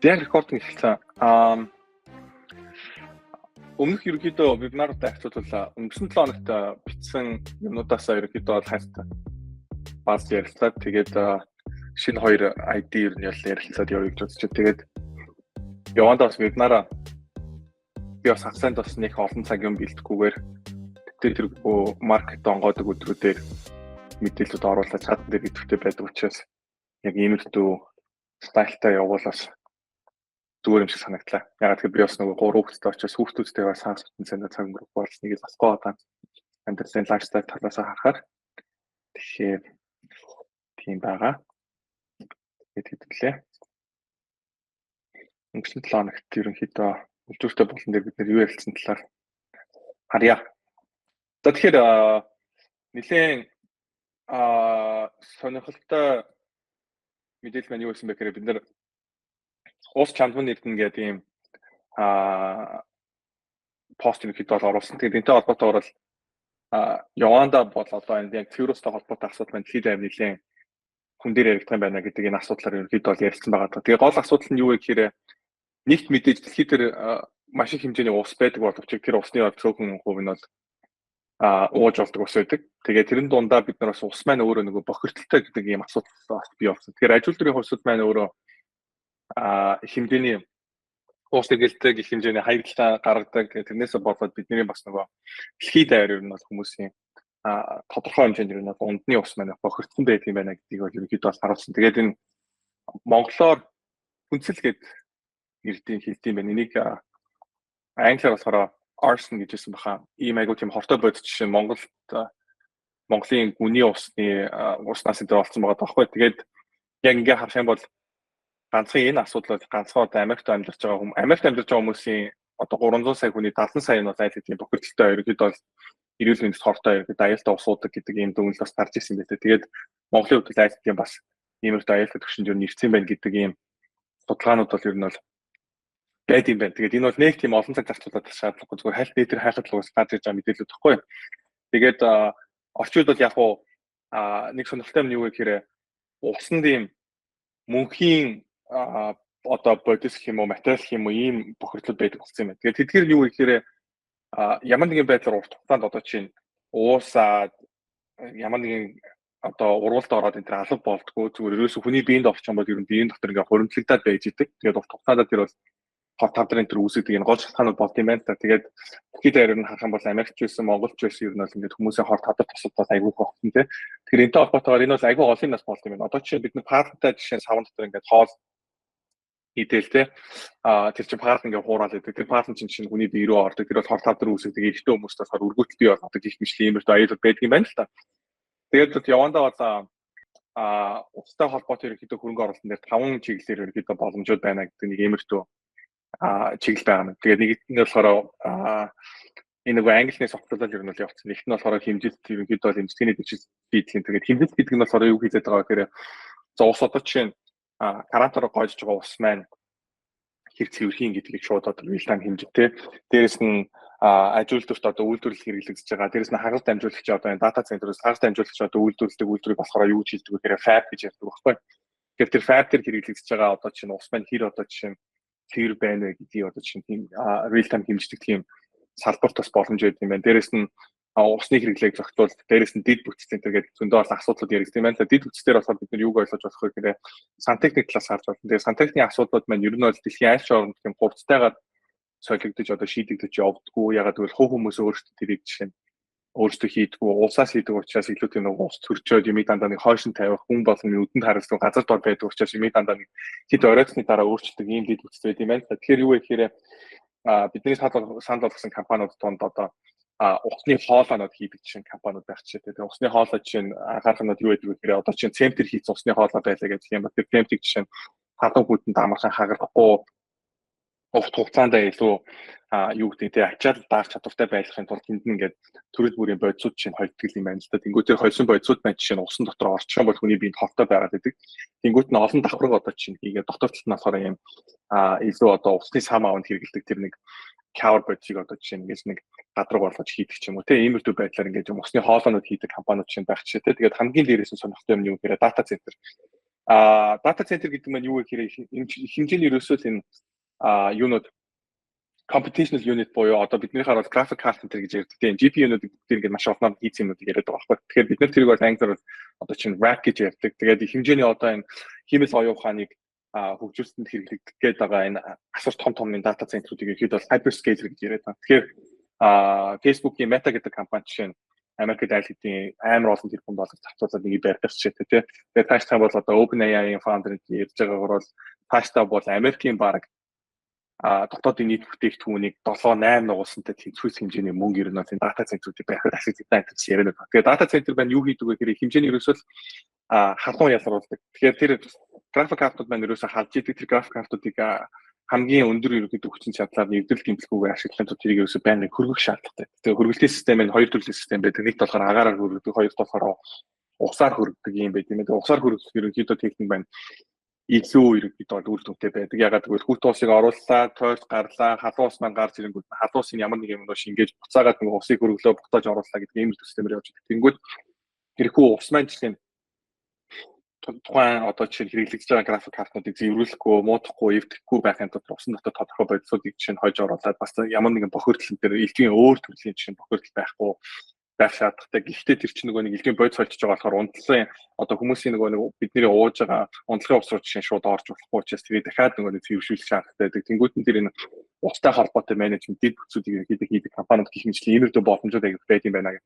Яг recording эхэлсэн. Өмнөх ерөнхийдөө вебинаруудад харьцуулбал өнгөрсөн 7 хоногт бичсэн юмнуудаасаа ерөнхийдөө бол хайрт бас ярилцаад, тэгээд шинэ хоёр ID ер нь ярилцаад явъя гэж бодож. Тэгээд явандаа бас вебинараа би бас хагасанд бас нэг олон цаг юм бэлтгэхгүйгээр тэр тэргүй market онгоодог өдрүүдээр мэдээлэлүүд оруулаад чатан дээр идэвхтэй байдаг учраас яг иймэрхүү style тай явуул бас зүгээр юм шиг санагдлаа. Ягаад гэвэл би бас нөгөө гурван хүүхэдтэй учраас хүүхдүүдтэйгээ бас хагас бүтэн сайндаа цаг өнгөрөх бол нэг л болохгүй байгаа. Амьдралын lifestyle талаас харахаар тэгэхээр тийм байгаа. Тэгээд хэдүүлээ. Өнгөрсөн 7 хоногт ерөнхийдөө үйлдвэртэй болон дээр бид нэр юу ярилцсан талаар харъя. За, тэгэхээр нэлээд сонирхолтой мэдээлэл маань юу байсан бэ гэхээр бид нэр уус чамдман эрдэнэ гэдэг ийм пост ерөнхийдөө бол оруулсан. Тэгээд энэтэй холбоотойгоор бол яванда бол одоо энэ яг цэврүүстэй холбоотой асуудал маань дэлхийд даяар нэлээд хүн дээр яригдах юм байна гэдэг энэ асуудлаар ерөнхийдөө бол ярилцсан байгаа. Тэгээ гол асуудал нь юу вэ гэхээр нэгт мэдээж дэлхийд дээр маш их хэмжээний ус байдаг боловч тэр усны цөөхөн хувь нь бол ууж болдог ус байдаг. Тэгээ тэрэн дундаа бид нар бас ус маань өөрөө нөгөө бохирдолтой гэдэг ийм асуудал бас бий болсон. Тэгэхээр аж үйлдвэрийн хувьсууд маань өөрөө их хэмжээний уус тэгэлдэг, их хэмжээний хаягдлаа гаргадаг. Тэрнээсээ болоод бидний бас нөгөө дэлхийд даяар ер нь бол хүмүүсийн тодорхой хэмжээнд ер нь бол ундны ус маань бохирдсон байдаг юм байна гэдгийг бол ерөнхийдөө бас харуулсан. Тэгээд энэ монголоор хүнцэл гэд нэрдийн хэлдэг юм байна. Энийг англиар болохоор arson гэж хэлсэн баха. Ийм айгуу тийм хортой бодит жишээ нь Монголд Монголын гүний усны уснаас энэ олцсон байгаа байхгүй. Тэгээд яг ингээ харах юм бол ганцхан энэ асуудал бол ганцхан одоо Америкт амьдарч байгаа хүмүүс, Америкт амьдарч байгаа хүмүүсийн одоо 300 сая хүний 70 сая нь бол айл хэдийн бохирдолтой, ерөнхийдөө бол эрүүл мэндэд хортой, ерөнхийдөө аюултай ус уудаг гэдэг ийм дүгнэлт бас гарч ирсэн байх. Тэгээд Монголын хувьд айл хэдийн бас иймэрхүү аюултай түвшинд ер нь ирсэн байна гэдэг ийм судалгаанууд бол ер нь бол байд юм байна. Тэгээд энэ бол нэг тийм олон цаг зарцуулаад шаардлагагүй, зүгээр хальт нэтэр хайхад л уус гарч ирж байгаа мэдээлэл байхгүй. Тэгээд орчин үед бол яг уу нэг сонирхолтой юм юу вэ гэхээр усанд ийм мөнхийн одоо бодис гэх юм уу, материал гэх юм уу, ийм бохирдлууд байдаг болсон юм байна. Тэгээд тэдгээр нь юу вэ гэхээр ямар нэгэн байдлаар урт хугацаанд одоо чинь уусаад ямар нэгэн одоо ургуулд ороод энэ төр алга болдгоо, зүгээр ерөөсө хүний биед орчих юм бол ер нь биеийн дотор ингээ хуримтлагдаад байж идэг. Тэгээд урт хугацаанд тэр бол хот тавдрын төр үүсгэдэг энэ гол шалтгаанууд болд юм байна та. Тэгээд дэлхийд даяар нь харах юм бол Америкч байсан, Монголч байсан ер нь бол ингээд хүмүүсийн хор тавдар тусад бол айгүй их болсон, тий. Тэгэхээр энэтэй холбоотойгоор энэ бол айгүй олон юмнаас болд юм байна. Одоо жишээ бид нар паалтай жишээ савн дотор ингээд хоол идэл, те, тэр чинь паал ингээ хуураад идэг. Тэр паал чинь чинь хүний бие рүү ордог. Тэр бол хор тавдар үүсгэдэг. Эрэгтэй хүмүүст болохоор өргөтөл бий болгодог гэх мэт иймэрхүү аюулууд байдаг юм байна л та. Тэгээд явандаа бол устай холбоотой ерөнхийдөө хөрөнгө оруулалтын дээр таван чиглэлээр ерөнхийдөө боломжууд байна гэдэг нэг иймэрхүү чиглэл байгаа юм. Тэгээд нэг нь болохоор энэ нөгөө англиний софтлол ер нь бол явцсан. Нэгт нь болохоор хэмжилт, ерөнхийдөө бол эмчилгээний дэвшил хийдэг. Тэгээд хэмжилт гэдэг нь болохоор юу хийгээд байгаа гэхээр за ус одоо жишээ нь карантаар гойжж байгаа ус маань хэр цэвэрхийн гэдгийг шууд одоо real time хэмжих, те. Дээрэс нь аж үйлдвэрт одоо үйлдвэрлэл хэрэглэгдэж байгаа. Дээрэс нь хагалт дамжуулагч, одоо энэ дата центрээс хагалт дамжуулагч одоо үйлдвэрлэдэг үйлдвэрийг болохоор юу гэж хэлдэг вэ гэхээр fab гэж ярьдаг байхгүй. Тэгэхээр тэр fab дээр хэрэглэгдэж байгаа одоо чинь ус маань хэр одоо жишээ нь цэвэр байна вэ гэдгийг одоо чинь тийм real time хэмждэг тийм салбарт бас боломж байдаг юм байна. Дээрэс нь усны хэрэглээг зохицуул, дээрэс нь дэд бүтцийн тэр гэдэг зөндөө олон асуудлууд яригдсан юм байна. Дэд бүтцээр болохоор бид нар юуг ойлгож болох вэ гэхээр сантехник талаас харж байна. Тэгээ сантехникийн асуудлууд маань ер нь бол дэлхийн аль ч оронд тийм хурдтайгаар солигдож одоо шийдэгдэж явдггүй. Ягаад гэвэл хувь хүмүүс өөрсдөө тэрийг жишээ нь өөрсдөө хийдгүү, улсаас хийдэг учраас илүү тийм нэг ус төрчөөд юмыг дандаа нэг хойшин тавих, хүн болгоны нүдэнд харагдсан газар дор байдаг учраас юмыг дандаа нэг хэд оройтсны дараа өөрчилдөг ийм дэд бүтц байд юм байна. Тэгэхээр юу вэ гэхээр бидний санал болгосон компаниуд донд одоо усны хоолойнууд хийдэг жишээ компаниуд байх жишээ. Тэгээ усны хоолой жишээ нь анхаарах нь юу гэдэг вэ гэхээр одоо чинь цементэр хийсэн усны хоолой байлаа гэж юм ба тэр цементийг жишээ нь халуун хүтэнд амархан хагарахгүй, урт хугацаанд илүү юу гэдэг те ачаал даах чадвартай байхын тулд тэнд нь ингээд төрөл бүрийн бодисууд чинь холддог юм байна л да. Тэнгүүт тэр хольсон бодисууд маань жишээ нь усан дотор орчих юм бол хүний биед хортой байгаад байдаг. Тэнгүүт нь олон давхарга одоо чинь хийгээд дотор талд нь болохоор юм илүү одоо усны сам аванд хэрэглэдэг тэр нэг cover бодисыг одоо жишээ нь ингээд нэг гадраг болгож хийдэг ч юм уу, те, иймэрхүү байдлаар ингээд юм усны хоолойнууд хийдэг компаниуд чинь байх жишээ, те. Тэгээд хамгийн дээрээс нь сонирхолтой юм юу гэхээр дата центр. Data center гэдэг нь юу вэ гэхээр хэмжээний ерөөсөө л энэ юунууд computational unit буюу одоо биднийхээр бол graphic card center гэж ярьдаг тийм GPU-нуудыг бүгд ингээд маш олноор хийсэн юмнуудыг яриад байгаа байхгүй. Тэгэхээр бид нар тэрийг бол англиар бол одоо чинь rack гэж ярьдаг. Тэгээд их хэмжээний одоо энэ хиймэл оюун ухааныг хөгжүүлсэнд хэрэглэгдэх гээд байгаа энэ асар том том дата центруудыг ерөөхдөө бол hyperscaler гэж яриад байгаа. Тэгэхээр Facebook-ийн Meta гэдэг компани жишээ нь Америкт аль хэдийн амар олон тэрбум доллар зарцуулаад нэг барьдаг жишээтэй тий. Тэгээд тааштай бол одоо OpenAI-ийн founder ярьж байгаагаар бол тааштай бол Америкийн баг дотоодын нийт бүтээгдэхүүнийг 7 8 нугуулсантай тэнцвэрс хэмжээний мөнгө ер нь бол энэ дата центруудыг барихад ашигладаг гэж яриад байна. Тэгэхээр дата центр маань юу хийдэг вэ гэхээр хэмжээний ерөөсөө халуун ялгаруулдаг. Тэгэхээр тэр график картууд маань ерөөсөө халж идэг, тэр график картуудыг хамгийн өндөр ерөнхийдөө хүчин чадлаар нэвтрэл гэмтэлгүйгээр ашиглахын тулд тэрийг ерөөсөө байнгын хөргөх шаардлагатай. Тэгээ хөргөлтийн систем нь хоёр төрлийн систем байдаг. Нэгт болохоор агаараар хөргөдөг, хоёрт болохоор усаар хөргөдөг юм байт юм. Тэгээ усаар хөргөх ерөнхийдөө техник байна илүү ерөнхийдөө бол үр дүнтэй байдаг. Ягаад гэвэл хүүт усыг орууллаа, тойрч гарлаа, халуун ус маань гарч ирэнгүүт халуун усын ямар нэг юм нөө шингээж буцаагаад нэг усыг хөргөлөө буцааж орууллаа гэдэг ийм системээр явж байдаг. Тэнгүүд тэрхүү ус маань жишээ нь тухайн одоо жишээ нь хэрэглэгдэж байгаа график картнуудыг зэврүүлэхгүй, муудахгүй, эвдэхгүй байхын тулд усан дотор тодорхой бодисуудыг жишээ нь хойж оруулаад бас ямар нэгэн бохирдол энэ элдвийн өөр төрлийн жишээ нь бохирдол байхгүй байх шаардлагатай. Гэхдээ тэр чинь нөгөө нэг элдвийн бодис холжиж байгаа болохоор унтлын одоо хүмүүсийн нөгөө нэг бидний ууж байгаа унтлагын ус руу жишээ нь шууд орж болохгүй учраас тэрийг дахиад нөгөө нэг цэвэршүүлэх шаардлагатай байдаг. Тэнгүүд нь тэр энэ устай холбоотой менежмент дэд бүтцүүдийг ерөнхийдөө хийдэг компаниуд гэх мэтлэн иймэрхүү боломжууд аяг байд юм байна гэх.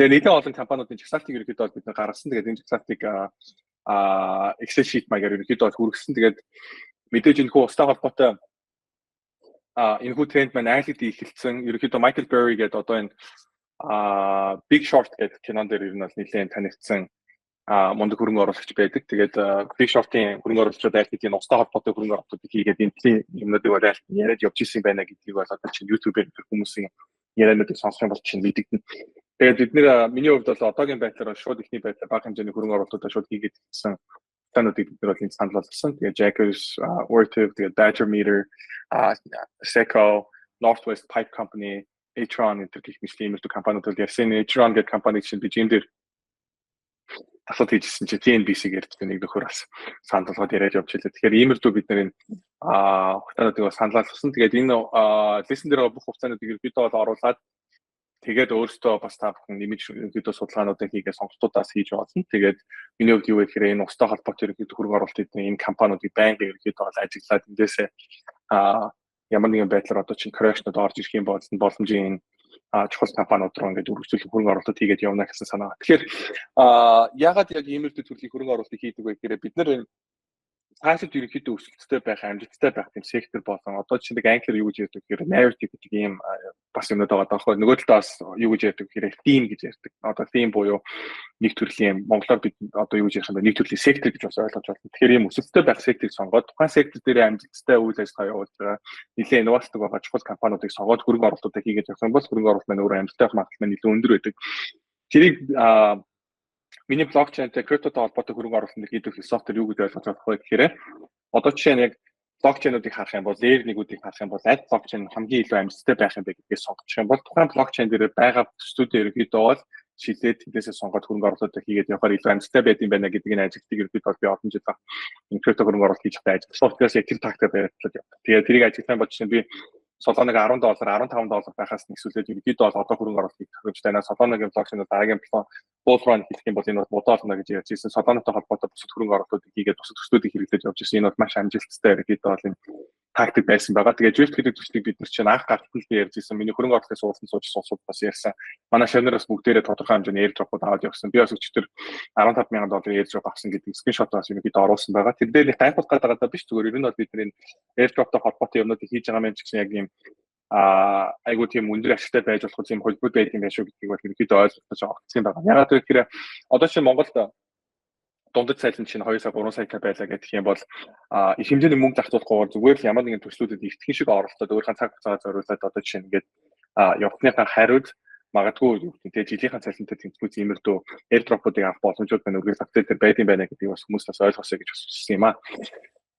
Тэгээ нэгэн олон компаниудын жагсаалтыг ерөнхийдөө бол бид нар гаргасан. Тэгээд энэ жагсаалтыг Excel sheet маягаар ерөнхийдөө бол хүргэсэн. Тэгээд мэдээж энэхүү устай холбоотой энэхүү тренд маань айл хэдийн эхэлсэн. Ерөнхийдөө Michael Burry гэдэг одоо энэ Big Short гэдэг кинон дээр ер нь бол нэлээд танигдсан мундаг хөрөнгө оруулагч байдаг. Тэгээд Big Short-ийн хөрөнгө оруулагчид аль хэдийн устай холбоотой хөрөнгө оруулалтыг хийгээд энэ төрлийн юмнуудыг бол аль яриад явж исэн байна гэдгийг бол одоо чинь YouTube-ээр хүмүүсийн яриануудыг сонсох юм бол чинь мэдэгдэнэ. Тэгээд бид нэр миний хувьд бол одоогийн байдлаар шууд ихний байдлаар бага хэмжээний хөрөнгө оруулалтуудаа шууд хийгээд ирсэн компаниудыг бид нар бол энд санал болгосон. Тэгээд Jackers, Ortiv, тэгээд Badger Meter, Seco, Northwest Pipe Company, Atron энэ гэх мэт иймэрхүү компаниуд бол ярьсан. Atron гэдэг компани чинь би жим дээр тасаад хийжсэн чи TNBC ярьдаг нэг нөхөр бас санал болгоод яриад явж илээ. Тэгэхээр иймэрхүү бид нар энэ хугацаануудыг бас санал болгосон. Тэгээд энэ листэн дээр бүх хугацаануудыг ерөнхийдөө бол оруулаад тэгээд өөртөө бас та бүхэн нэмж ерөнхийдөө судалгаануудыг хийгээ сонголтуудаас хийж болно. Тэгээд миний хувьд юу вэ гэхээр энэ устай холбоотой ерөнхийдөө хөрөнгө оруулалт хийдэг энэ компаниудыг байнгын ерөнхийдөө бол ажиглаад эндээсээ ямар нэгэн байдлаар одоо чинь correction-ууд орж ирэх юм бол боломжийн чухал компаниуд руу ингээд үргэлжлүүлэн хөрөнгө оруулалт хийгээд явна гэсэн санаа. Тэгэхээр яагаад яг иймэрхүү төрлийн хөрөнгө оруулалтыг хийдэг вэ гэхээр бид нар цаашид ерөнхийдөө өсөлттэй байх, амжилттай байх тийм сектор болон одоо жишээ нь англиар юу гэж ярьдаг гэхээр narrative гэдэг ийм бас юмнууд байгаа даахгүй. Нөгөө талдаа бас юу гэж ярьдаг гэхээр theme гэж ярьдаг. Одоо theme буюу нэг төрлийн монголоор бид одоо юу гэж ярих юм бэ? Нэг төрлийн сектор гэж бас ойлгож байна. Тэгэхээр ийм өсөлттэй байх секторыг сонгоод тухайн сектор дээр амжилттай үйл ажиллагаа явуулж байгаа нэлээд инновацдаг байгаа чухал компаниудыг сонгоод хөрөнгө оруулалтуудыг хийгээд явах юм бол хөрөнгө оруулалт маань өөрөө амжилттай байх магадлал маань илүү өндөр байдаг. Тэрийг миний блокчейнтэй криптотой холбоотой хөрөнгө оруулалтанд хийдэг философи юу гэж ойлгож болох вэ гэхээр одоо жишээ нь яг блокчейнуудыг харах юм бол layer 1-үүдийг харах юм бол аль блокчейн хамгийн илүү амжилттай байх юм бэ гэдгийг сонгочих юм бол тухайн блокчейн дээр байгаа төслүүдээ ерөнхийдөө бол шилээд тэндээсээ сонгоод хөрөнгө оруулалтыг хийгээд явахаар илүү амжилттай байд юм байна гэдгийг нь ажиглалтыг ерөнхийдөө бол би олон жил энэ крипто хөрөнгө оруулалт хийж байхдаа ажилласан. Учраас яг тэр тактикаар баримтлаад явдаг. Тэгээд тэрийг ажиглах юм бол жишээ нь би Solana-г $10, $15 байхаас нэгсүүлээд ерөнхийдөө бол одоо хөрөнгө оруулалт хийх байна. Solana-гийн блокчейн дараагийн bull run хийх юм бол энэ бол мудаа болно гэж ярьж ирсэн. Solana-тай холбоотой бусад хөрөнгө оруулалтуудыг хийгээд бусад төслүүдийг хэрэглэж явж ирсэн. Энэ бол маш амжилттай ерөнхийдөө бол энэ тактик байсан байгаа. Тэгээд Drift гэдэг төслийг бид нар чинь анх гартал би ярьж ирсэн. Миний хөрөнгө оруулалтын суулсан сууж суулсууд бас ярьсан. Манай шавнар бас бүгдээрээ тодорхой хэмжээний airdrop-ууд аваад явсан. Би бас өчигдөр $15,000 airdrop авсан гэдэг скриншот бас ерөнхийдөө оруулсан байгаа. Тэр дээр нэг гайхуулах гэдэг байгаа биш. Зүгээр ер нь бол бид нар энэ airdrop-той холбоотой юмнуудыг хийж байгаа юм ч гэсэн яг ийм айгуу тийм өндөр ашигтай байж болох тийм холбоод байдаг юм байна шүү гэдгийг бол ерөнхийдөө ойлгож байгаа юм байна. Ягаад гэвэл одоо чинь Монголд дундад цайлан чинь 2 сая 3 сая байлаа гэх юм бол их хэмжээний мөнгө зарцуулахгүйгээр зүгээр л ямар нэгэн төслүүдэд эртхэн шиг оролцоод өөрийнхөө цаг хугацаагаа зориулаад одоо жишээ нь ингээд явхныхаа хариуд магадгүй юу гэдэг те жилийнхаа цалинтай тэнцвүүц иймэрдүү airdrop-уудыг авах боломжууд байна үргэлж зах зээл дээр байд юм байна гэдгийг бас хүмүүс бас ойлгосоо гэж хүссэн юм аа.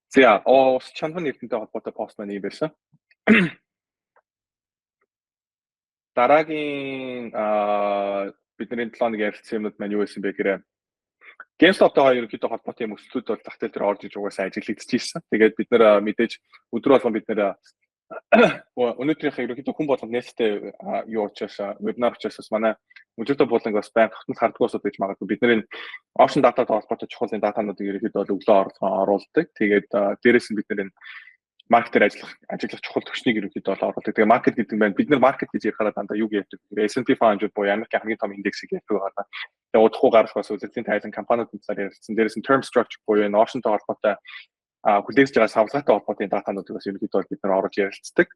За ус чанхан эрдэнэтэй холбоотой пост маань юм байсан. Дараагийн бидний 7 хоног ярилцсан юмнууд маань юу байсан бэ гэхээр GameStop-тойгоо ерөнхийдөө холбоотой юм өсөлтүүд бол зах зээл дээр орж иж угаасаа ажиглагдчихсэн. Тэгээд бид нэр мэдээж өдөр болгон бид нэр өнөөдрийнхээ ерөнхийдөө хүн болгонд нээлттэй юу учраас, вебинар учраас манай мөжөлтө бууланг бас байнга тогтмол харддаг усуд гэж магадгүй. Бид нэр option data-тай холбоотой чухал энэ датануудыг ерөнхийдөө бол өглөө оруулдаг. Тэгээд дээрэс нь бид нэр энэ маркетээр ажиллах чухал түвшнийг ерөнхийдөө бол оруулдаг. Тэгээ маркет гэдэг нь байна. Бид нэр маркет гэж ярихаараа дандаа юу ярьдаг вэ? S&P 500 буюу Америкийн хамгийн том индексийг ярьдаг байгаа. Тэгээ удахгүй гарах бас үйлдвэрлэлийн тайлан компаниудын талаар ярилцсан. Дээрэс нь term structure буюу энэ option-тай холбоотой хүлээгдэж байгаа савлгаатай холбоотой датануудыг бас ерөнхийдөө бол бид нар оруулж ярилцдаг.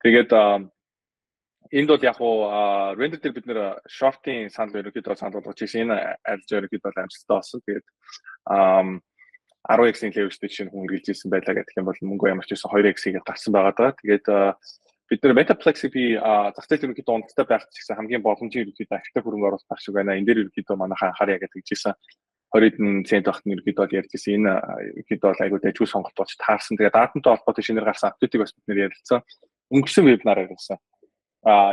Тэгээд энд бол яг уу render дээр бид нэр short-ийн санал ерөнхийдөө санал болгож ирсэн. Энэ арилжаа ерөнхийдөө бол амжилттай болсон. Тэгээд 10x-ийн leverage-тэй жишээ нь хүн хэрэглэж ирсэн байлаа гэх юм бол мөнгө ямар ч байсан 2x-ийг гарсан байгаа даа. Тэгээд бид нэр Metaplex-ийг би зах зээл ерөнхийдөө уналттай байх ч гэсэн хамгийн боломжийн ерөнхийдөө ашигтай хөрөнгө оруулалт байх шиг байна. Энэ дээр ерөнхийдөө манайхаа анхаарья гэж хэлжсэн. 20 хэдэн цент багт нь ерөнхийдөө бол ярьж ирсэн. Энэ ерөнхийдөө бол айгүй дайггүй сонголт болж таарсан. Тэгээд датантай холбоотой шинээр гарсан update-ыг бас бид нэр ярилцсан. Өнгөрсөн вебинар ярилцсан.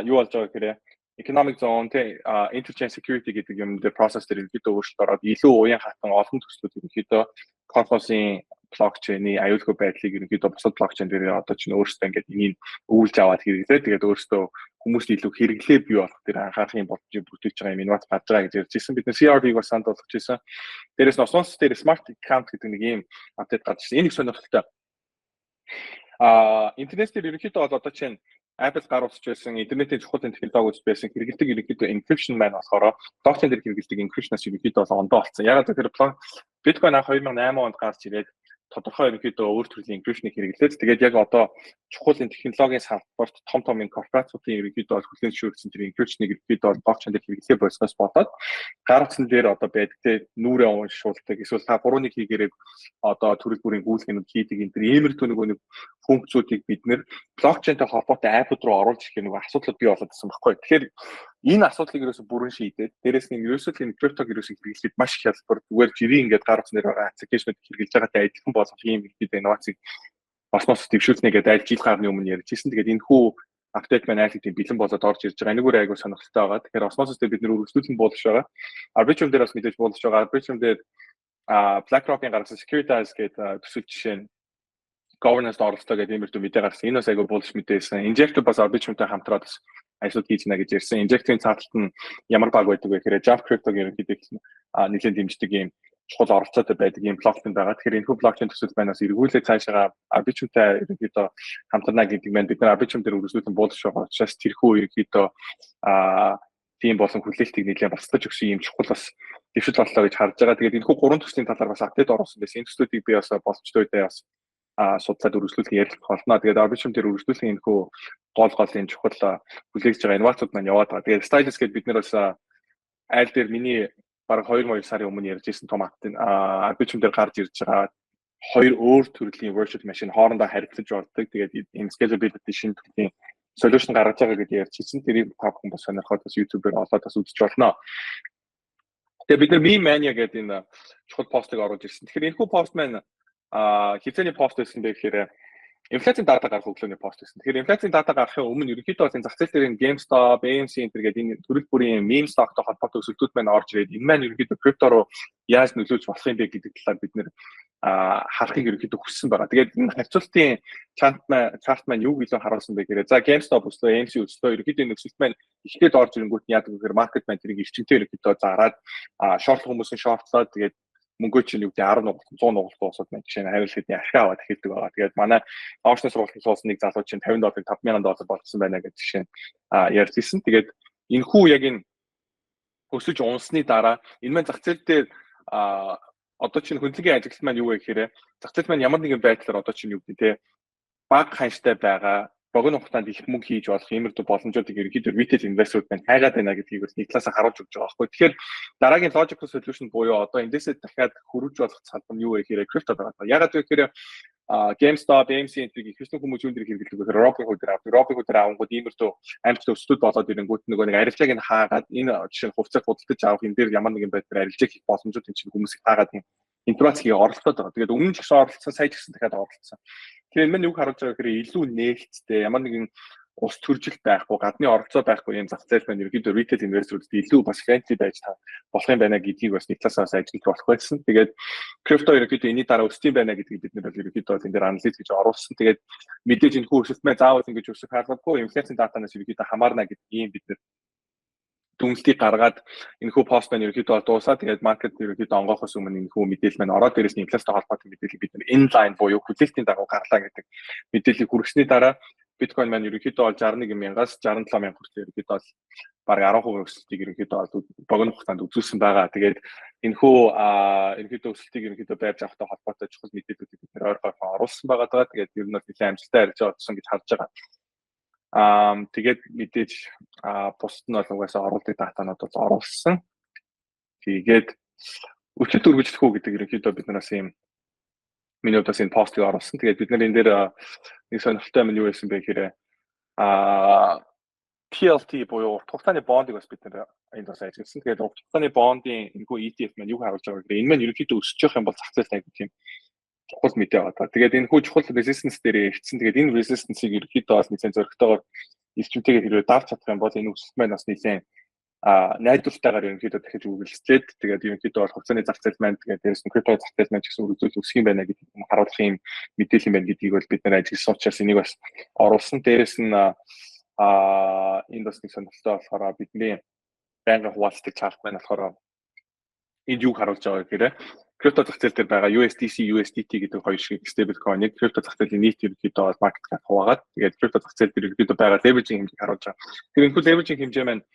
Юу болж байгаа гэхээр economic zone тэ interchain security гэдэг юм дээр process дээр ерөнхийдөө өөрчлөлт ороод илүү уян хатан олон төслүүд ерөнхийдөө Cosmos-ын блокчейний аюулгүй байдлыг ерөнхийдөө бусад блокчейн дээр одоо чинь өөрсдөө ингээд энийг өвлж аваад хэрэглээ. Тэгээд өөрсдөө хүмүүст илүү хэрэглээ бий болох дээр анхаарахын боломжийг бүтээж байгаа юм инновац гарч байгаа гэж ярьж ирсэн. Бид нэр CRV-г бас санал болгож ирсэн. Дээрээс нь Osmosis дээр smart account гэдэг нэг ийм update гарч ирсэн. Энэ их сонирхолтой. Интернет дээр ерөнхийдөө бол одоо чинь Apple гар утасч байсан, интернетийн чухал технологиуд байсан хэрэглэдэг ерөнхийдөө encryption маань болохоор блокчейн дээр хэрэглэдэг encryption-аас ерөнхийдөө бол ондоо болсон. Ягаад гэвэл Bitcoin анх 2008 онд гарч ирээд тодорхой ерөнхийдөө өөр төрлийн encryption-ыг хэрэглээд, тэгээд яг одоо чухал энэ технологийн салбарт том том энэ корпорациудын ерөнхийдөө бол хүлээн зөвшөөрсөн тэр encryption-ыг ерөнхийдөө бол блокчейн дээр хэрэглээ болсноос болоод гар утсан дээр одоо байдаг те нүүрээ уншуулдаг, эсвэл та 3-1 хийгээрээ одоо төрөл бүрийн гүйлгэнүүд хийдэг энэ тэр иймэрхүү нөгөө нэг функцүүдийг бид нэр блокчейнтэй холбоотой app-ууд руу оруулж ирэх нэг асуудал бий болоод байсан байхгүй. Тэгэхээр энэ асуудлыг ерөөсө бүрэн шийдээд, дээрэс нь ерөөсөө л энэ криптог ерөөсө хэрэглэхэд маш их хялбар, зүгээр жирийн ингээд гар утсан дээр байгаа application-ууд хэрэглэж байгаатай адилхан болох ийм ихэд инновацийг Osmosis дэвшүүлнэ гэдэг аль жил гарны өмнө ярьж ирсэн. Тэгээд энэ хүү update маань аль хэдийн бэлэн болоод орж ирж байгаа. Энэгээр айгуу сонирхолтой байгаа. Тэгэхээр Osmosis дээр бид нэр үргэлжлүүлэн буулгаж байгаа. Arbitrum дээр бас мэдээж буулгаж байгаа. Arbitrum дээр BlackRock-ын гаргасан Securitize гэдэг төсөл жишээ нь governance оролцоо гэдэг иймэрхүү мэдээ гаргасан. Энэ бас айгуу буулгаж мэдээсэн. Injective бас Arbitrum-тай хамтраад бас ажлууд хийж гинэ гэж ярьсан. Injective-ийн цааталт нь ямар баг байдаг вэ гэхээр Jump Crypto-г ерөнхийдөө нэлээд дэмждэг юм чухал оролцоотой байдаг юм блокчейн байгаа. Тэгэхээр энэхүү блокчейн төсөл маань бас эргүүлээ цаашаа Arbitrum-тай ерөнхийдөө хамтарна гэдэг маань бид нар Arbitrum дээр үргэлжлүүлэн буулгах байгаа учраас тэрхүү ерөнхийдөө тийм болон хүлээлтийг нэлээд бацтаж өгсөн юм чухал бас дэвшил боллоо гэж харж байгаа. Тэгээд энэхүү гурван төслийн талаар бас update оруулсан байсан. Энэ төслүүдийг би бас боломжтой үедээ бас судлаад үргэлжлүүлэх ярилцах болно. Тэгээд Arbitrum дээр үргэлжлүүлэх энэхүү гол гол энэ чухал хүлээгдэж байгаа инновацууд маань яваад байгаа. Тэгээд Stylus гэдээ бид нэр бас айл дээр миний бараг 2 сарын өмнө ярьж ирсэн том Arbitrum дээр гарч ирж байгаа хоёр өөр төрлийн virtual machine хоорондоо харилцаж болдог. Тэгээд энэ scalability шинэ төрлийн solution гаргаж байгаа гэдгийг ярьж ирсэн. Тэрийг та бүхэн бас сонирхоод бас YouTube-ээр олоод бас үзэж болно. Тэгээ бид нар Meme Mania гэдэг энэ чухал постыг оруулж ирсэн. Тэгэхээр энэхүү пост маань хизээний пост байсан бэ гэхээр инфляцийн дата гарах өглөөний пост байсан. Тэгэхээр инфляцийн дата гарахын өмнө ерөнхийдөө бол энэ зах зээл дээр энэ GameStop, AMC энэ төр гэдэг энэ төрөл бүрийн meme stock-той холбоотой өсөлтүүд маань орж ирээд, энэ маань ерөнхийдөө крипто руу яаж нөлөөлж болох юм бэ гэдэг талаар бид нэр харахыг ерөнхийдөө хүссэн байгаа. Тэгээд энэ харьцуултын chart маань юуг илүү харуулсан бэ гэхээр за GameStop өслөө, AMC өслөө, ерөнхийдөө нөхцөлт маань ихтэй орж ирэнгүүт нь яадаг вэ гэхээр market маань тэрийг эрчимтэй ерөнхийдөө зараад, short хүмүүс нь short-лоод, тэгээд мөнгөө чинь юу гэдэг 10 нугалт, 100 нугалт дуусаад маань жишээ нь хариулт хэдний ашиг аваад эхэлдэг байгаа. Тэгээд манай option сургалтын суусан нэг залуу чинь 50 долларыг 5000 доллар болчихсон байна гэж жишээ нь ярьж ирсэн. Тэгээд энэ хүү яг энэ өсөж унсны дараа энэ маань зах зээл дээр одоо чинь хөндлөнгийн ажиглалт маань юу вэ гэхээр зах зээл маань ямар нэгэн байдлаар одоо чинь юу гэдэг те баг ханштай байгаа богино хугацаанд их мөнгө хийж болох иймэрхүү боломжуудыг ерөнхийдөө retail investor-ууд маань хайгаад байна гэдгийг бас нэг талаасаа харуулж өгч байгаа байхгүй. Тэгэхээр дараагийн logical solution буюу одоо эндээсээ дахиад хөрвж болох салбар нь юу вэ гэхээр крипто байгаа. Ягаад гэвэл GameStop, AMC энэ их хэвчэн хүмүүс юун дээр хэрэглэдэг вэ гэхээр Robinhood дээр авдаг. Robinhood дээр авангууд иймэрхүү амжилттай өсөлтүүд болоод ирэнгүүт нөгөө нэг арилжааг нь хаагаад, энэ жишээ нь хувьцааг худалдаж авах, энэ дээр ямар нэгэн байдлаар арилжаа хийх боломжууд энэ чинь хүмүүсийг хаагаад юм инновац хийгээ оролцоод байгаа. Тэгээд өмнө ч гэсэн оролцсон, сая ч гэсэн дахиад оролцсон. Тэгэхээр энэ маань юг харуулж байгаа гэхээр илүү нээлттэй ямар нэгэн Улс төржил байхгүй, гадны оролцоо байхгүй юм зах зээл маань ерөнхийдөө retail investor-уудад илүү бас friendly байж та болох юм байна гэдгийг бас нэг талаас ажиллаж болох байсан. Тэгээд крипто ерөнхийдөө энэний дараа өсдөг юм байна гэдгийг бид нар бол ерөнхийдөө энэ дээр анализ гэж оруулсан. Тэгээд мэдээж энэ хүү өсөлт маань заавал ингэж өсөх шаардлагагүй, инфляцийн датанаас ерөнхийдөө хамаарна гэдэг ийм бид нар дүгнэлтийг гаргаад энэхүү пост маань ерөнхийдөө бол дуусаа. Тэгээд market ерөнхийдөө онгоохоос өмнө энэхүү мэдээлэл маань ороод, дээрээс нь инфляцтай холбоотой мэдээллийг бид нар inline буюу хүлээлтийн дагуу гарлаа гэдэг мэдээллийг хүргэсний дараа биткойн маань ерөнхийдөө бол 61 мянгаас 67 мянга хүртэл ерөнхийдөө бол бараг 10% өсөлтийг ерөнхийдөө бол богино хугацаанд үзүүлсэн байгаа. Тэгээд энэхүү ерөнхийдөө өсөлтийг ерөнхийдөө байрж авахтай холбоотой чухал мэдээллүүдийг бид нэр ойр оруулсан байгаа даа. Тэгээд ер нь бол нэлээд амжилттай арилжаа болсон гэж харж байгаа. Тэгээд мэдээж бусд нь бол угаасаа оруулдаг датанууд бол оруулсан. Тэгээд өчөд үргэлжлэх үү гэдэг ерөнхийдөө бид нараас ийм миний хувьд бас энэ постыг оруулсан. Тэгээд бид нар энэ дээр нэг сонирхолтой юм нь юу байсан бэ гэхээр TLT буюу урт хугацааны бондыг бас бид нар энд бас ажилласан. Тэгээд урт хугацааны бондын энэхүү ETF маань юу харуулж байгаа гэхээр энэ маань ерөнхийдөө өсөж явах юм бол зах зээл айгүй тийм чухал мэдээ байгаа. Тэгээд энэ хүү чухал resistance дээр ирсэн. Тэгээд энэ resistance-ийг ерөнхийдөө бас нэлээд зоригтойгоор эрчимтэйгээр хэрвээ давж чадах юм бол энэ өсөлт маань бас нэлээд найдвартайгаар ерөнхийдөө дахиж үргэлжлээд, тэгээд ерөнхийдөө бол хувьцааны зах зээл маань, тэгээд дээрээс нь крипто зах зээл маань ч гэсэн үргэлжлүүл өсөх юм байна гэдэг харуулах юм мэдээлэл юм байна гэдгийг бол бид нар ажилласан учраас энийг бас оруулсан. Дээрээс нь энд бас нэг сонирхолтой болохоор бидний байнгын хуваалцдаг chart маань болохоор энд юг харуулж байгаа гэхээр крипто зах зээл дээр байгаа USDC, USDT гэдэг хоёр шиг stable coin-ыг крипто зах зээлийн нийт ерөнхийдөө бол market cap хуваагаад, тэгээд крипто зах зээл дээр ерөнхийдөө байгаа leverage-ийн хэмжээг харуулж байгаа. Тэр энэхүү leverage-ийн хэмжээ маань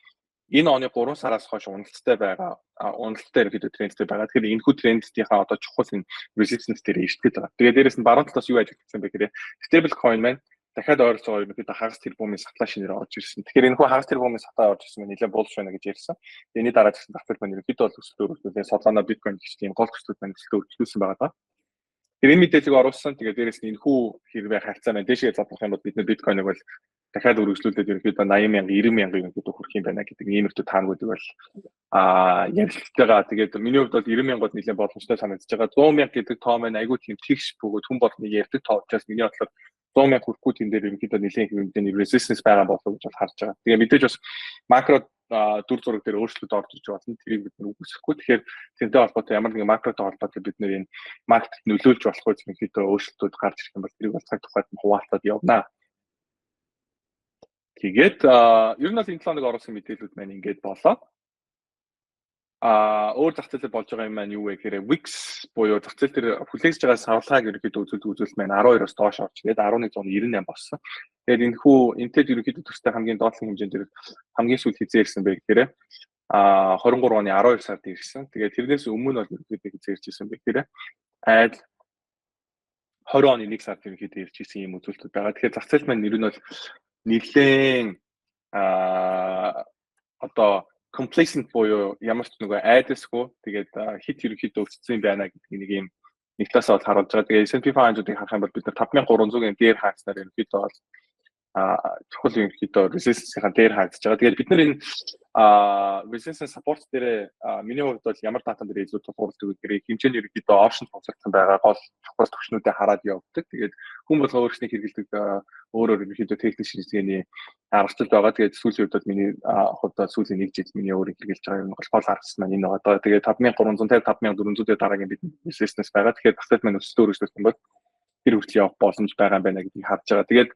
энэ оны 3 сараас хойш уналттай байгаа, уналттай ерөнхийдөө трендтэй байгаа. Тэгэхээр энэхүү трендтийнхаа одоо чухал энэ resistance дээр ирдэг байгаа. Тэгээд дээрээс нь баруун талаас юу ажиглагдсан бэ гэхээр stable coin маань дахиад ойролцоогоор ерөнхийдөө хагас тэрбумын supply шинээр орж ирсэн. Тэгэхээр энэхүү хагас тэрбумын supply орж ирсэн нь нэлээд bullish байна гэж ярьсан. Энэний дараа ч гэсэн зах зээл маань ерөнхийдөө бол өсөлтөө өргөжлүүлээ. Solana, Bitcoin гэх тийм гол төслүүд маань өсөлтөө өргөжлүүлсэн байгаа даа. Тэр энэ мэдээллийг оруулсан. Тэгээд дээрээс нь энэхүү хэрвээ харьцаа маань дээшээ задлах юм бол бид нэр биткойныг бол дахиад өргөжлүүлээд ерөнхийдөө 80 мянга, 90 мянга ерөнхийдөө хүрэх юм байна гэдэг иймэрхүү таангуудыг бол ярилцж байгаа. Тэгээд миний хувьд бол 90 мянгууд нэлээд боломжтой санагдаж байгаа. 100 мянга гэдэг тоо маань айгүй тийм тэгш бөгөөд хүн болгоны ярьдаг тоо учраас миний бодлоор 100 мянга хүрэхгүй тэн дээр ерөнхийдөө нэлээд хэмжээний resistance байгаа болов уу гэж бол харж байгаа. Тэгээ мэдээж бас макро дүр зураг дээр өөрчлөлт орж иж болно. Тэрийг бид нар үгүйсэхгүй. Тэгэхээр тэрнтэй холбоотой ямар нэгэн макротой холбоотой бид нэр энэ market нөлөөлж болох үз ерөнхийдөө өөрчлөлтүүд гарч ирэх юм бол тэрийг бол цаг тухайд нь хуваалцаад явна. Тэгээд ер нь бол энэ 7 хоног оруулсан мэдээлүүд маань ингээд болоо. Өөр зах зээлээр болж байгаа юм маань юу вэ гэхээр VIX буюу зах зээл дээр хүлээгдэж байгаа савлгааг ерөнхийдөө үзүүлэлт маань 12-оос доош орж ирээд 1198 болсон. Тэгээд энэ хүү энтэд ерөнхийдөө төстэй хамгийн доотлын хэмжээнд дээр хамгийн сүүл хизээ ирсэн бэ гэхээр 23 оны 12 сард ирсэн. Тэгээд тэрнээс өмнө бол ерөнхийдөө хизээ ирж ирсэн бэ гэхээр айл 20 оны 1 сард ерөнхийдөө ирж ирсэн ийм үзүүлэлтүүд байгаа. Тэгэхээр зах зээл маань ер нь бол нэлээд одоо complacent буюу ямар ч нөгөө айдасгүй, тэгээд хит ерөнхийдөө өссөн байна гэдэг нэг юм нэг талаасаа бол харуулж байгаа. Тэгээд S&P 500-ыг харах юм бол бид нар 5300-ын дээр хаагдсанаар ерөнхийдөө бол чухал ерөнхийдөө resistance-ийн дээр хаагдаж байгаа. Тэгээд бид нар энэ resistance support дээр миний хувьд бол ямар датан дээр илүү тулгуурладаг вэ гэхээр хэмжээний ерөнхийдөө option тулгуурласан байгаа гол чухал төвшнүүдэд хараад явдаг. Тэгээд хүн болго өөрсний хэрэглэдэг өөрөөр ерөнхийдөө техник шинжилгээний аргачлал байгаа. Тэгээд сүүлийн үед бол миний хувьд сүүлийн нэг жил миний өөрийн хэрэглэж байгаа юм бол гол аргачлал маань энэ байгаа. Тэгээд 5350, 5400 дараагийн бид resistance байгаа. Тэгэхээр зах зээл маань өсөлтөө өргөжлөх юм бол тэр хүртэл явах боломж байгаа юм байна гэдгийг харж байгаа. Тэгээд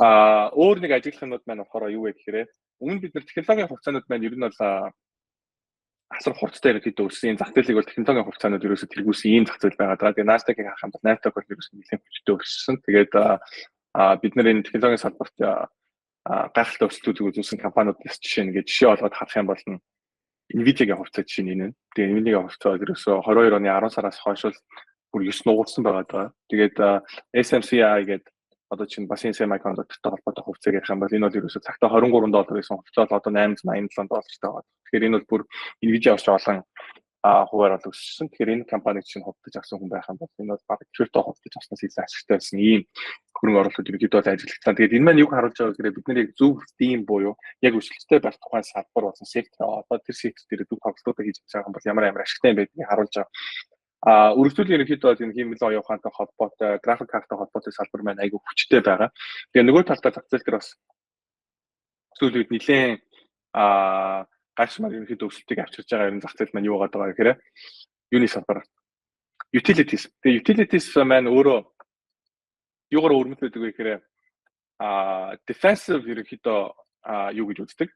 өөр нэг ажиглах юмнууд маань болохоор юу вэ гэхээр өмнө бид нар технологийн хувьцаанууд маань ер нь бол асар хурдтай ерөнхийдөө өссөн. Энэ зах зээлийг бол технологийн хувьцаанууд ерөөсөө тэргүүлсэн ийм зах зээл байгаа даа. Тэгээд Nasdaq-ыг харах юм бол Nasdaq бол ерөөсөө нэлээд хүчтэй өссөн. Тэгээд бид нар энэ технологийн салбарт гайхалтай өсөлтүүдийг үзүүлсэн компаниудаас жишээ нь жишээ олгоод харах юм бол Nvidia-гийн хувьцаа жишээ нь энэ. Тэгээд Nvidia-гийн хувьцаа ерөөсөө 22 оны 10 сараас хойш бол бүр 9 нугарсан байгаа даа. Тэгээд SMCI гэдэг одоо чинь бас энэ semiconductor-тай холбоотой хувьцааг ярих юм бол энэ бол ерөөсөө цагтаа 23 доллар гэсэн хувьцаа бол одоо 887 доллартай байгаа. Тэгэхээр энэ бол бүр Nvidia-аас ч олон хувиар бол өссөн. Тэгэхээр энэ компаниг чинь худалдаж авсан хүн байх юм бол энэ бол баг крипто худалдаж авснаас илүү ашигтай байсан ийм хөрөнгө оруулалт ерөнхийдөө бол ажиглагдлаа. Тэгээд энэ маань юг харуулж байгаа гэхээр бид нар яг зөв theme буюу яг өсөлттэй байх тухайн салбар болсон сектор, одоо тэр сектор дээр зөв тоглолтуудаа хийж байгаа юм бол ямар ямар ашигтай юм бэ гэдгийг харуулж байгаа. Өргөжлүүл ерөнхийдөө бол энэ хиймэл оюун ухаантай холбоотой, график карттай холбоотой салбар маань айгүй хүчтэй байгаа. Тэгээ нөгөө талдаа зах зээл дээр бас сүүлийн үед нэлээд гайхшмаар ерөнхийдөө өсөлтийг авчирч байгаа ер нь зах зээл маань юу байгаа гэхээр юуны салбар, utilities. Тэгээ utilities маань өөрөө юугаар өрмөт байдаг вэ гэхээр defensive ерөнхийдөө юу гэж үздэг?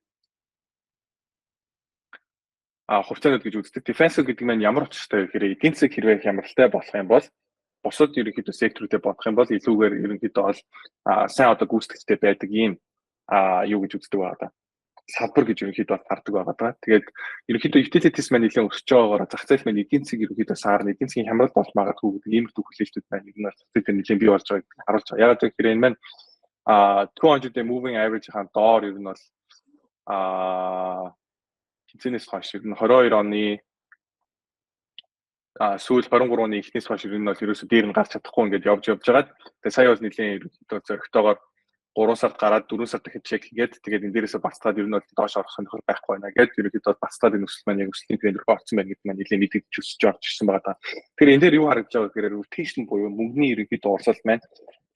Хувьцаанууд гэж үздэг. Defensive гэдэг маань ямар учиртай вэ гэхээр эдийн засаг хэрвээ хямралтай болох юм бол бусад ерөнхийдөө секторуудыг бодох юм бол илүүгээр ерөнхийдөө бол сайн одоо гүйцэтгэлтэй байдаг ийм юу гэж үздэг байгаа даа. Салбар гэж ерөнхийдөө бол хардаг байгаа даа. Тэгээд ерөнхийдөө utilities маань нэлээд өсөж байгаагаар зах зээл маань эдийн засаг ерөнхийдөө саарна, эдийн засгийн хямрал болж магадгүй гэдэг иймэрхүү хүлээлтүүд маань ер нь зах зээл дээр нэлээд бий болж байгааг харуулж байгаа. Яагаад гэвэл энэ маань 200 day moving average-ийн доор ер нь бол хизэнээс хойш ер нь 22 оны сүүл, 23 оны эхнээс хойш ер нь бол ерөөсөө дээр нь гарч чадахгүй ингээд явж явж байгаад, тэгээ сая бол нэлээд ерөнхийдөө зоригтойгоор 3 сард гараад, 4 сард дахиад check хийгээд, тэгээд энэ дээрээсээ бацтаад ер нь бол доош орох сонирхол байхгүй байна гэдээ ерөнхийдөө бацтаад энэ өсөлт маань яг өсөлтийн тренд рүү орсон байна гэдэг маань нэлээд мэдэгдэж өсөж орж ирсэн байгаа даа. Тэгэхээр энэ дээр юу харагдаж байгаа гэхээр rotation буюу мөнгөний ерөнхийдөө урсгал маань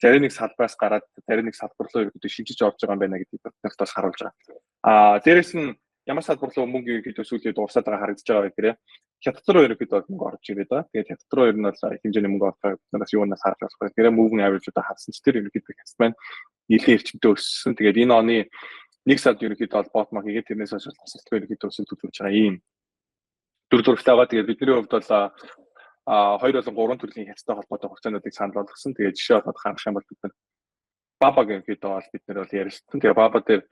зарим нэг салбараас гараад зарим нэг салбар руу ерөнхийдөө шилжиж орж байгаа юм байна гэдгийг бид бас харуулж байгаа. Дээрэс нь ямар салбар руу мөнгө ерөнхийдөө сүүлийн урсаад байгаа харагдаж байгаа вэ гэхээр хятад руу ерөнхийдөө мөнгө орж ирээд байгаа. Тэгээд хятад руу ер нь бол их хэмжээний мөнгө орох биднээс юунаас харж болох вэ? Тэгэхээр moving average-уудаа харсан ч тэр ерөнхийдөө хятад маань нэлээд эрчимтэй өссөн. Тэгээд энэ оны нэг сард ерөнхийдөө бол bottom хийгээд, тэрнээс хойш тасралтгүй ерөнхийдөө өсөлт үзүүлж байгаа ийм дүр зурагтай байгаа. Тэгээд бидний хувьд бол хоёр болон гурван төрлийн хятадтай холбоотой хугацаануудыг санал болгосон. Тэгээд жишээ болгоод харах юм бол бид нар Бабаг ерөнхийдөө бол бид нар бол ярилцсан. Тэгээд Баба дээр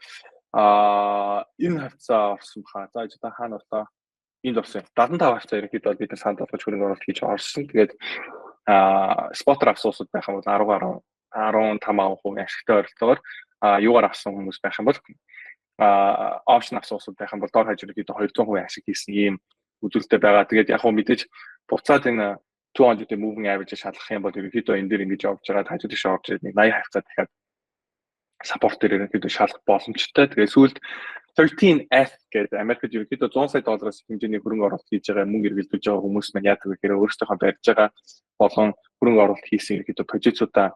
энэ хавцаа орсон баха. За, одоо хаана орлоо? Энд орсон. 75 хавцаа ерөнхийдөө бид нар санал болгож хөрөнгө оруулалт хийж орсон. Тэгээд spot-оор авсан улсууд байх юм бол 10 15% ашигтай ойролцоогоор, юугаар авсан хүмүүс байх юм бол option авсан улсууд байх юм бол дор хаяж ерөнхийдөө 200% ашиг хийсэн ийм үзүүлэлттэй байгаа. Тэгээд яг хөө мэдээж буцаад энэ 200 moving average шалгах юм бол ерөнхийдөө энэ дээр ингэж явж байгаа, хажуу тийш орж ирээд нэг 80 хавцаа дахиад support дээр ерөнхийдөө шалгах боломжтой. Тэгээд сүүлд 13F гэдэг Америкт ерөнхийдөө 100 сая доллараас хэмжээний хөрөнгө оруулалт хийж байгаа, мөнгө эргэлдүүлж байгаа хүмүүс маань яадаг вэ гэхээр өөрсдийнхөө барьж байгаа болон хөрөнгө оруулалт хийсэн ерөнхийдөө позициудаа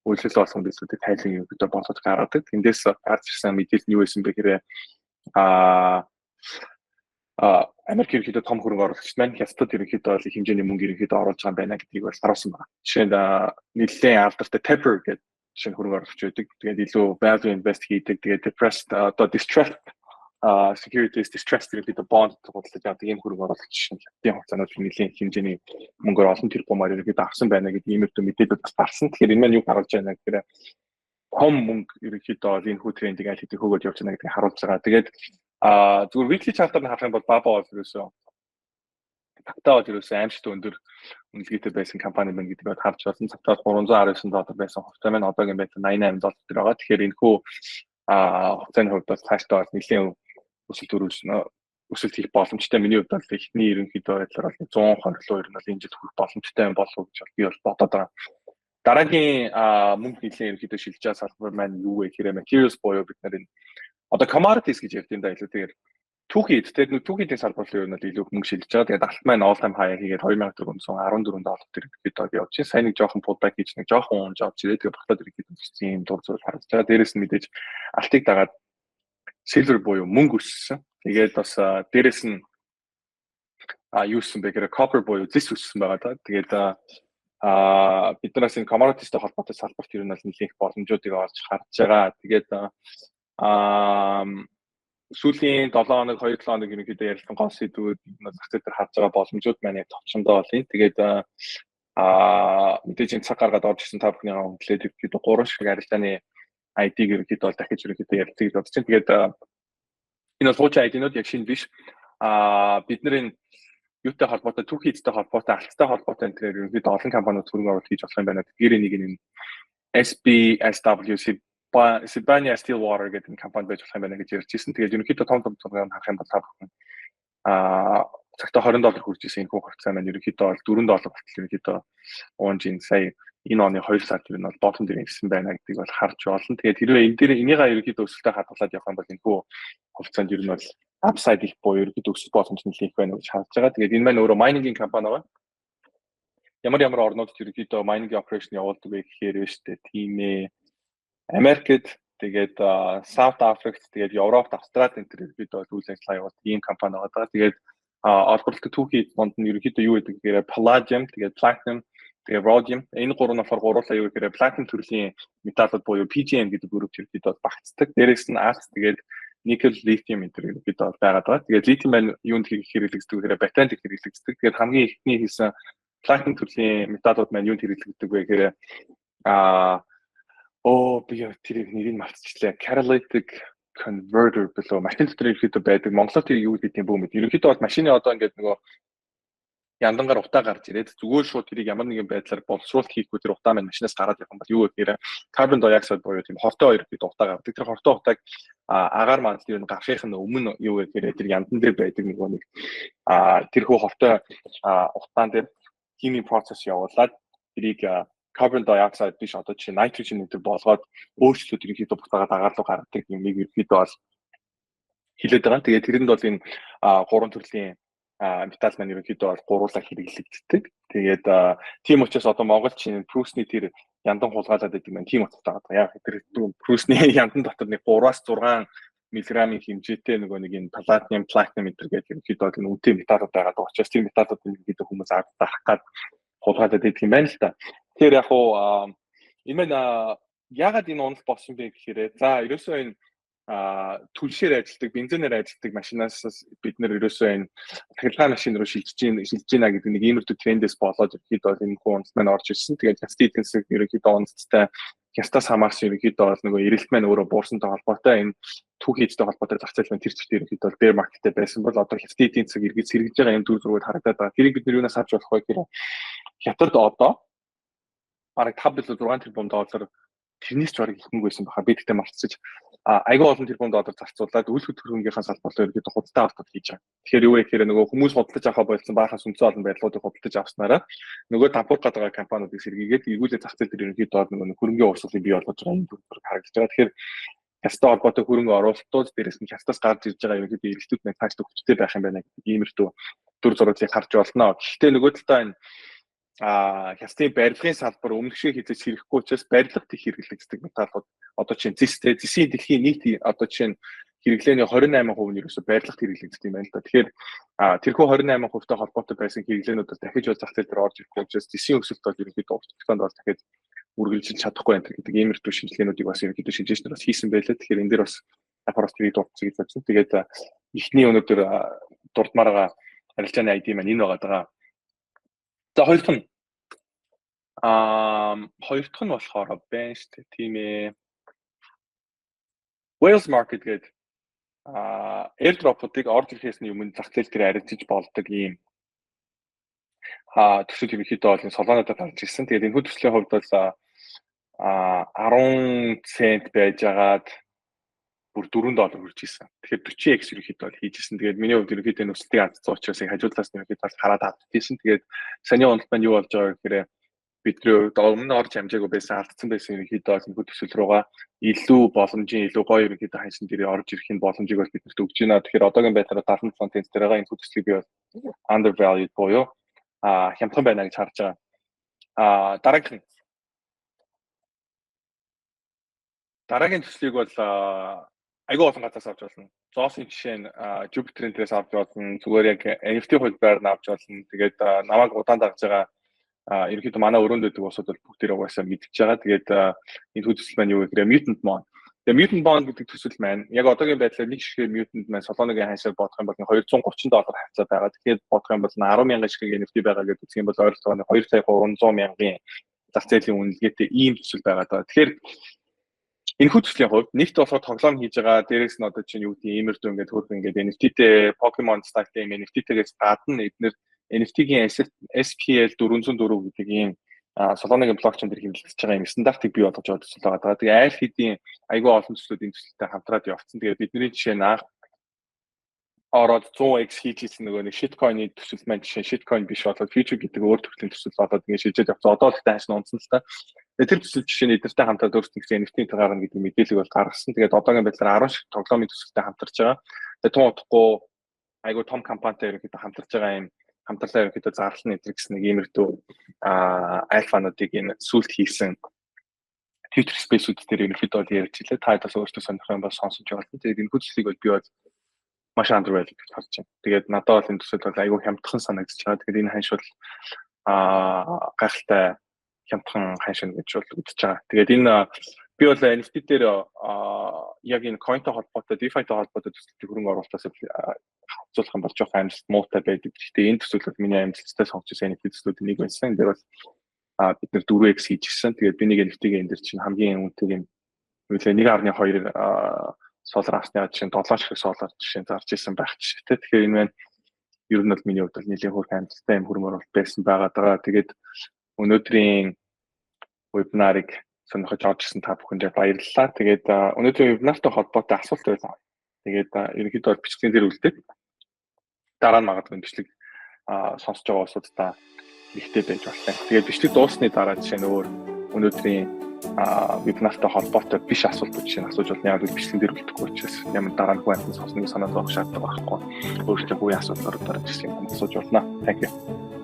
үйлчлэл болгон бизнесүүдийг тайлан ерөнхийдөө болгож гаргадаг. Тэндээс гарч ирсэн мэдээлэл нь юу байсан бэ гэхээр Америк ерөнхийдөө том хөрөнгө оруулагч маань хятадд ерөнхийдөө бол их хэмжээний мөнгө ерөнхийдөө оруулж байгаа юм байна гэдгийг бол харуулсан байна. Жишээ нь нэлээд алдартай Tepper гэдэг жишээ нь хөрөнгө оруулагч байдаг. Тэгээд илүү value invest хийдэг. Тэгээд depressed, одоо distressed securities, distressed ерөнхийдөө bond худалдаж авдаг ийм хөрөнгө оруулагч жишээ нь хятадын хугацаанууд нэлээд хэмжээний мөнгөөр олон тэрбумаар ерөнхийдөө авсан байна гэдэг иймэрхүү мэдээлэл бас гарсан. Тэгэхээр энэ маань юу харуулж байна гэхээр том мөнгө ерөнхийдөө бол энэ хүү трендийг аль хэдийн хөөгөөд явж байна гэдгийг харуулж байгаа. Тэгээд зүгээр weekly chart-аар нь харах юм бол Baba бол ерөөсөө цагтаа бол ерөөсөө аимшигт өндөр үнэлгээтэй байсан компани байна гэдгийг харж байна. Цагтаа 319 доллар байсан хувьцаа маань одоогийн байдлаар 88 доллар дээр байгаа. Тэгэхээр энэ хүү хувьцааны хувьд бол цаашдаа бол нэлээд өсөлт өрүүлсэн өсөлт хийх боломжтой. Миний хувьд бол эхний ерөнхийдөө байдлаар бол 120 руу ер нь бол энэ жил хүрэх боломжтой юм болов уу гэж би бол бодоод байгаа. Дараагийн мөнгө нэлээд ерөнхийдөө шилжиж байгаа салбар маань юу вэ гэхээр materials буюу бид нар энэ одоо commodities гэж ярьдаг юм да илүүтэйгээр түүхий эд, тэр түүхий эдийн салбар руу ер нь бол илүү мөнгө шилжиж байгаа. Тэгээд алт маань all time high хийгээд 2414 доллар дээр ерөнхийдөө явж байна. Сайн нэг жоохон pullback хийж, нэг жоохон унж авч ирээд, тэгээд багтаад ерөнхийдөө өссөн юм дур зүйл харагдаж байгаа. Дээрээс нь мэдээж алтыг дагаад silver буюу мөнгө өссөн. Тэгээд бас дээрээс нь юу өссөн бэ гэхээр copper буюу зэс өссөн байгаа да. Тэгээд биднээс энэ commodities-тэй холбоотой салбарт ер нь бол нэлээх боломжуудыг олж харж байгаа. Тэгээд сүүлийн 7 хоног, 2 7 хоног ерөнхийдөө ярилцсан гол сэдвүүд нь зах зээл дээр харж байгаа боломжууд маань яг товчондоо олъё. Тэгээд мэдээж энэ цаг гаргаад орж ирсэн та бүхний үнэлээд ерөнхийдөө гурван шиг арилжааны ID-г ерөнхийдөө бол дахиж ерөнхийдөө ярилцъя гэж бодож байна. Тэгээд энэ бол хуучин ID-нууд, яг шинэ биш. Бид нар энэ юутай холбоотой, түүхий эдтэй холбоотой, алттай холбоотой энэ төрөөр ерөнхийдөө олон компаниуд хөрөнгө оруулалт хийж болох юм байна. Тэдгээр нэг нь SBSW, Sibanye Stillwater гэдэг энэ компани байж болох юм байна гэж ярьж ирсэн. Тэгээд ерөнхийдөө том том зургаар харах юм бол та бүхэн цагтаа 20 доллар хүрч ирсэн энэ хувьцаа маань ерөнхийдөө бол 4 доллар хүртэл ерөнхийдөө уунж ин сая энэ оны 2 сард ер нь бол bottom дээр ирсэн байна гэдгийг бол харж болно. Тэгээд хэрвээ энэ дээр энийгээ ерөнхийдөө өсөлтөд хадгалаад явах юм бол энэ хүү хувьцаанд ер нь бол upside их буюу ерөнхийдөө өсөх боломж нэлээх байна гэж харж байгаа. Тэгээд энэ маань өөрөө mining-ийн компани байгаа. Ямар ямар орнуудад ерөнхийдөө mining operation явуулдаг вэ гэхээр шүү дээ. Тийм ээ. Америкт, тэгээд South Africa, тэгээд Европт, Австралид энэ төр ерөнхийдөө үйл ажиллагаа явуулдаг ийм компани байгаа. Тэгээд олборлолт түүхий эд монд нь ерөнхийдөө юу гэдэг гэхээр palladium, тэгээд platinum, тэгээд rhodium. Энэ гурав нь болохоор гуруулаа юу гэхээр platinum төрлийн металлууд буюу PGM гэдэг групп ерөнхийдөө багтдаг. Дээрээс нь алт, тэгээд никель, литиум энэ төр ерөнхийдөө байгаад байгаа. Тэгээд литиум маань юунд хэрэглэгддэг гэхээр батарейд хэрэглэгддэг. Тэгээд хамгийн эхний хийсэн платин төрлийн металлууд маань юунд хэрэглэгддэг вэ гэхээр би тэрийг нэрийг мартчихлаа. Catalytic converter билүү, машин дотор ерөнхийдөө байдаг. Монголоор тэр юу гэдэг юм бүү мэд. Ерөнхийдөө бол машины одоо ингээд нөгөө яндангаар утаа гарч ирээд зүгээр шууд тэрийг ямар нэгэн байдлаар боловсруулалт хийхгүй тэр утаа маань машинаас гараад явах юм бол юу гэхээр carbon dioxide буюу тийм хортой хоёр гэдэг утаа гардаг. Тэр хортой утааг агаар мандал юу гарахын нь өмнө юу гэхээр тэр яндан дээр байдаг нөгөө нэг тэрхүү хортой утаан дээр химийн процесс явуулаад тэрийг carbon dioxide биш, одоо жишээ nitrogen гэдэг болгоод өөрчлөлт ерөнхийдөө буцаагаад агаар руу гаргадаг юмыг ерөнхийдөө бол хилээд байгаа. Тэгээд тэрэнд бол энэ гурван төрлийн металл маань ерөнхийдөө бол гуруулаа хэрэглэгддэг. Тэгээд тийм учраас одоо Монгол чинь Прусны тэр яндан хулгайлаад байдаг маань тийм утгатай байгаа. Яг тэр Прусны яндан дотор нэг 3-аас 6 миллиграммын хэмжээтэй нөгөө нэг энэ палладиум, платинум энэ төр гэдэг ерөнхийдөө энэ үнэтэй металлууд байгаа учраас тэр металлууд ерөнхийдөө хүмүүс ард дарах гад хулгайлаад байдаг юм байна л та. Тэгэхээр яг уу энэ маань яагаад энэ унал болсон бэ гэхээр за ерөөсөө энэ түлшээр ажилладаг, бензинээр ажилладаг машинаас бид нэр ерөөсөө энэ тахилгаан машин руу шилжиж байна гэдэг нэг иймэрхүү трендээс болоод ерөнхийдөө энэ хүн унал маань орж ирсэн. Тэгээд хятадын эдийн засаг ерөнхийдөө уналттай, хятадаас хамаарсан ерөнхийдөө бол нөгөө эрэлт маань өөрөө буурсантай холбоотой энэ түүхий эдтэй холбоотой зах зээл маань тэр чигт ерөнхийдөө bear market-тэй байсан бол одоо хятадын эдийн засаг эргэж сэргэж байгаа юм дүр зургууд харагдаад байгаа. Тэрийг бид нар юунаас харж болох вэ гэхээр хятад одоо бараг 5 билүү 6 тэрбум доллар, тэрнээс ч бараг их мөнгө байсан баха. Би тэгтээ мартчих, айгүй олон тэрбум доллар зарцуулаад үйл хөдлөнгийнхаа салбарлаар ерөнхийдөө худалдаа авалт хийж байгаа. Тэгэхээр юу вэ гэхээр нөгөө хүмүүс худалдаж авахаа болсон баахан сүнцэн олон барилгуудыг худалдаж авснараа нөгөө дампуурах гэдэг байгаа компаниудыг сэргийгээд эргүүлээ зах зээл дээр ерөнхийдөө нөгөө хөрөнгөний урсгалыг бий болгож байгаа юм дүр харагдаж байгаа. Тэгэхээр хятадтай холбоотой хөрөнгө оруулалтууд, дээрээс нь хятадаас гарч ирж байгаа ерөнхийдөө эргэлтүүд маань цаашдаа хүчтэй байх юм байна гэдэг иймэрхүү дүр зургийг харж болно. Гэхдээ нөгөө талдаа энэ хятадын барилгын салбар өмнөх шиг хэзээ сэргэхгүй учраас барилгад их хэрэглэгддэг металлууд, одоо чинь зэстэй, зэсийн дэлхийн нийт одоо жишээ нь хэрэглээний 28% нь ерөөсө барилгад хэрэглэгддэг юм байна л да. Тэгэхээр тэрхүү 28%-тай холбоотой байсан хэрэглээнүүд бол дахиж бол зах зээл дээр орж ирэхгүй учраас зэсийн өсөлт бол ерөнхийдөө урт хугацаанд бол дахиж үргэлжилж чадахгүй энэ гэдэг иймэрхүү шинжилгээнүүдийг бас ерөнхийдөө шинжээчнэр бас хийсэн байлаа. Тэгэхээр энэ дээр бас давхар бас тэрийг дурдсан гэж бодсон. Тэгээд эхний өнөөдөр дурдмаар байгаа арилжааны ID маань энэ байгаа даа. За, хоёр дахь нь хоёр дахь нь болохоор байна шүү дээ. Тийм ээ. Whales market гэдэг airdrop-уудыг орж ирэхээс нь өмнө зах зээл дээр арилжиж болдог ийм төсөл ерөнхийдөө бол Solana дээр гарч ирсэн. Тэгээд энэ хүү төслийн хувьд бол 10 цент байжгаад бүр 4 доллар хүрч ирсэн. Тэгэхээр 40x ерөнхийдөө бол хийж ирсэн. Тэгээд миний хувьд ерөнхийдөө нөхцөлийг алдсан учраас хажуу талаас нь ерөнхийдөө хараад авчихсан. Тэгээд саяны уналт маань юу болж байгаа гэхээр бидний хувьд өмнө орж амжаагүй байсан, алдсан байсан ерөнхийдөө бол энэ төсөл рүүгээ илүү боломжийн, илүү гоё ерөнхийдөө ханшин дээр орж ирэхин боломжийг бол биднэрт өгч байна. Тэгэхээр одоогийн байдлаар 77 цент дээр байгаа энэ төслийг би бол undervalued буюу хямдхан байна гэж харж байгаа. Дараагийн төслийг бол айгүй олон газраас авч болно. Зоосын жишээ нь Jupiter-ийн дээрээс авч болно. Зүгээр яг NFT хувилбараар нь авч болно. Тэгээд намайг удаан дагж байгаа, ерөнхийдөө манай өрөөнд байдаг улсууд бол бүгдээрээ угаасаа мэдчихэж байгаа. Тэгээд энэ хүү төсөл маань юу гэхээр Mutant Bond. Тэгээд Mutant Bond гэдэг төсөл маань яг одоогийн байдлаар нэг ширхэг Mutant маань Solana-гийн ханшаар бодох юм бол 230 доллар хавьцаа байгаа. Тэгэхээр бодох юм бол 10 мянган ширхэг NFT байгаа гэж үзэх юм бол ойролцоогоо 2 сая 300 мянган зах зээлийн үнэлгээтэй ийм төсөл байгаа даа. Тэгэхээр энэ хүү төслийн хувьд нэгт болохоор тоглоом хийж байгаа, дээрээс нь одоо чинь юу гэдэг иймэрдүү ингээд хөөрхөн ингээд NFT-тэй Pokemon style ийм NFT-тэйгээс гадна эднэр NFT-гийн SPL 404 гэдэг ийм Solana-гийн блокчейн дээр хэрэглэгдэж байгаа юм стандартыг бий болгож байгаа төсөл байгаа. Тэгээ аль хэдийн айгүй олон төслүүд энэ төсөлтэй хамтраад явцсан. Тэгээ бидний жишээ нь анх ороод 100x хийж ирсэн нөгөө нэг shitcoin-ы төсөл маань жишээ shitcoin биш болоод future гэдэг өөр төрлийн төсөл болоод ингээд шилжээд явцсан. Одоо л дайш нь унтсан л та. Тэгээ тэр төсөл жишээ нь эднэртэй хамтраад өөрсдөө гэсэн NFT гаргана гэдэг мэдээллийг бол гаргасан. Тэгээд одоогийн байдлаар 10 шиг тоглоомын төсөлтэй хамтарч байгаа. Тэгээд тун удахгүй айгүй том компанитай ерөнхийдөө хамтарч байгаа юм Хамтарлаа ерөнхийдөө зарлал нэтрэх гэсэн нэг иймэрдүү альфануудыг энэ сүлд хийсэн Twitter Space-үүд дээр ерөнхийдөө бол ярьж илээ. Та бас өөртөө сонирхох юм бол сонсож байгаа. Тэгээд энэ төслийг бол би бол маш undervalue гэж харж байна. Тэгээд надад бол энэ төсөл бол айгүй хямдхан санагдаж байгаа. Тэгээд энэ ханш бол гайхалтай хямдхан ханш гэж бол үзэж байгаа. Тэгээд энэ би бол NFT дээр яг энэ coin-той холбоотой, DeFi-тай холбоотой төслүүдийг хөрөнгө оруулалтаас хавцуулах юм бол жоохон амжилт муутай байдаг. Гэхдээ энэ төсөл бол миний амжилттай сонгож ирсэн NFT төслүүдийн нэг байсан. Энэ дээр бол бид нэр 4x хийж гисэн. Тэгээд би нэг NFT-г энэ дэр чинь хамгийн үнэтэй юм үлээ 1.2 суулар авсны жишээ нь 7 шиг суулар жишээ зарж исэн байх жишээтэй. Тэгэхээр энэ маань ер нь бол миний хувьд бол нэлийн хөөрхөн амжилттай юм хөрөнгө оруулалт байсан байгаа даа. Тэгээд өнөөдрийн вебинарыг сонирхож орж ирсэн та бүхэндээ баярлалаа. Тэгээд өнөөдрийн вебинартай холбоотой асуулт байлаа. Тэгээд ерөнхийдөө бол бичлэгэн дээр үлдээд дараа нь магадгүй бичлэг сонсож байгаа улсуудаа нэгтэй байж болно. Тэгээд бичлэг дуусны дараа жишээ нь өөр өнөөдрийн вебинартай холбоотой биш асуултууд жишээ нь асууж болно. Яг л бичлэгэн дээр үлдэхгүй учраас ямар дараа нь хүн амьтан сонсныг санаад байх шаардлага байхгүй. Өөрсдөө хувийн асуудлаар дараа жишээ нь асууж болно. Thank you.